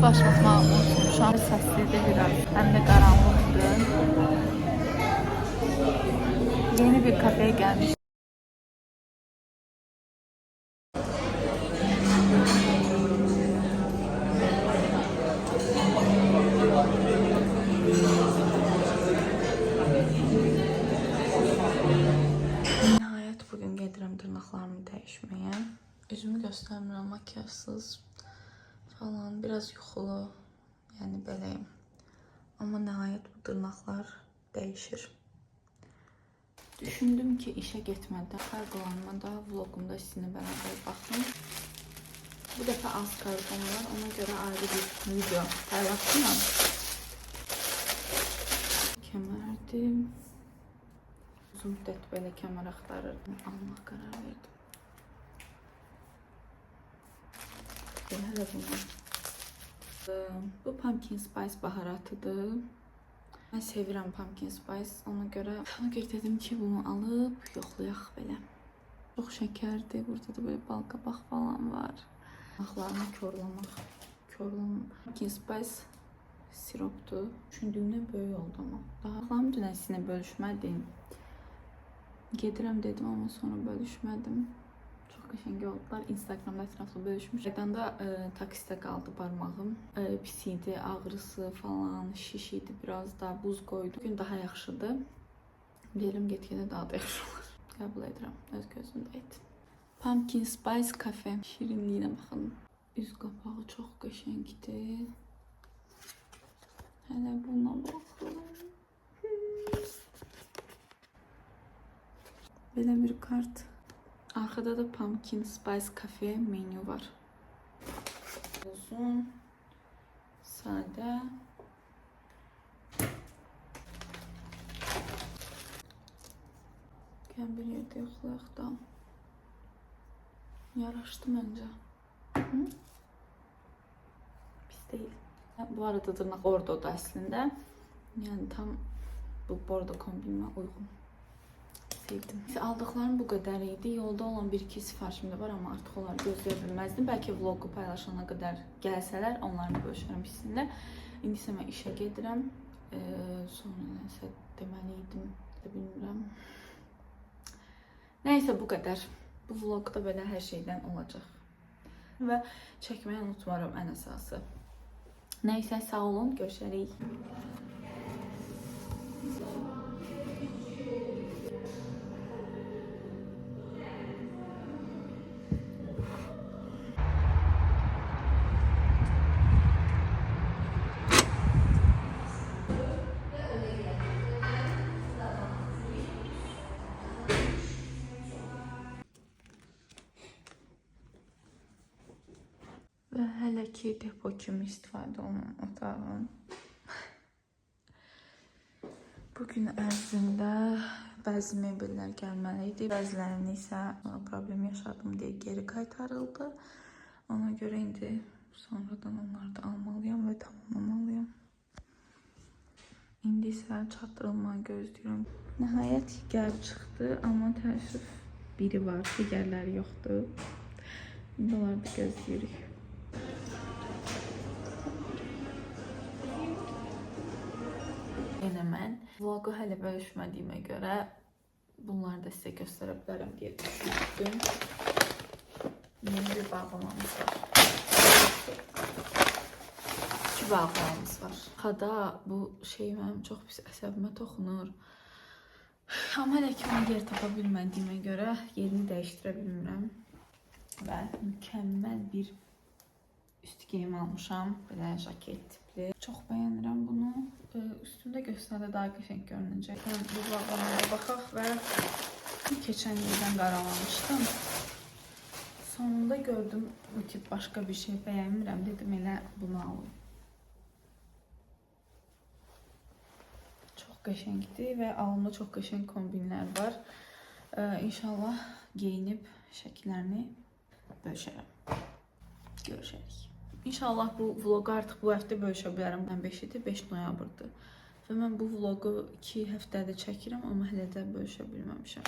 Başlatmağı unutmuşam. Səssizdir biraz. Həm də qaranlıqdır. Yeni bir kafeye gelmiş. Nəhayət bugün gedirəm dırnaqlarımı dəyişməyə. Üzümü göstərmirəm, makyajsız falan, biraz yuxulu. Yəni beləyim. Amma nəhayət bu dırnaqlar dəyişir. Düşündüm ki, işə getmədən kargolarıma da vlogumda sizinlə beraber baxım. Bu dəfə az kargom var, ona görə ayrı bir video paylaşmıram. Kəmərdim. Uzun müddət belə kəmər axtarırdım. Almaq qərar verdim. Hələ bunu. Bu pumpkin spice baharatıdır. Mən sevirəm pumpkin spice. Ona görə dedim ki, bunu alıb yoxlayaq belə. Çox şəkərdir. Burada da belə balqabaq falan var. Dırnaqlarımı korlamaq. Korlam. Pumpkin spice siropdur. Düşündüyümdən böyük oldu amma. Daha dırnaqlarımı dünən sizinlə bölüşmədim. Gedirəm dedim amma sonra bölüşmədim. Çox qəşəng oldular. Instagramda ətraflı bölüşmüş. Qaydanda taksidə qaldı barmağım. Pis idi, ağrısı falan, şiş idi biraz da, buz qoydu. Bugün daha yaxşıdır. Deyirəm get-gedə daha da yaxşı olar. Qəbul edirəm. Öz gözümdə et. Pumpkin Spice Cafe. Şirinliyinə baxın. Üz qapağı çox qəşəngdir. Hələ buna baxın. Belə bir kart. Arkada da Pumpkin Spice Cafe menü var. Uzun, sade. Gəl bir yerdə yoxlayaq da. Yaraşdı məncə. Hı? Pis deyil. Bu arada dırnaq bordodur əslində. Yəni tam bu bordo kombinimə uyğun. Sevdim. Aldıqlarım bu qədər idi. Yolda olan bir-iki sifarişim də var, amma artıq onları gözləyə bilməzdim. Bəlkə vloqu paylaşana qədər gəlsələr, onları bölüşərəm sizinlə. İndi isə mən işə gedirəm. Sonra nəsə deməli idim, bilmirəm. Nəysə bu qədər. Bu vloqda belə hər şeydən olacaq. Və çəkməyi unutmaram ən əsası. Nəysə, sağ olun, görüşərik. Və hələ ki depo kimi istifadə olunan otağım. Bu gün ərzində bəzi mebellər gəlməli idi. Bəzilərini isə problem yaşadım deyə geri qaytarıldı. Ona görə indi sonradan onları da almalıyam və tamamlamalıyam. İndi isə çatdırılmanı gözləyirəm. Nəhayət gəlib çıxdı, amma təəssüf biri var, digərləri yoxdur. İndi onları da gözləyirik. Yenə mən vloqu hələ bölüşmədiyimə görə bunları da sizə göstərə bilərəm deyə düşündüm. Yeni bir bağlamamız var. İki bağlamamız var. Xada bu şey mənim çox pis əsəbimə toxunur. Amma hələ ki onu yer tapa bilmədiyimə görə yerini dəyişdirə bilmirəm. Və mükəmməl bir üst geyim almışam. Belə jaket tipli. Çox bəyənirəm bunu. Üstümdə göstərəndə daha qəşəng görünəcək. Mən bu bağlamaya baxaq və keçən ildən qaralamışdım. Sonunda gördüm bu tip başqa bir şey bəyənmirəm. Dedim elə bunu alım. Çox qəşəngdir və alımda çox qəşəng kombinlər var. İnşallah geyinib şəkillərini bölüşərəm. Görüşərik. İnşallah bu vloqu artıq bu həftə bölüşə bilərəm. Mən 5 idi, 5 noyabrdır. Və mən bu vloqu 2 həftədir çəkirəm, amma hələ də bölüşə bilməmişəm.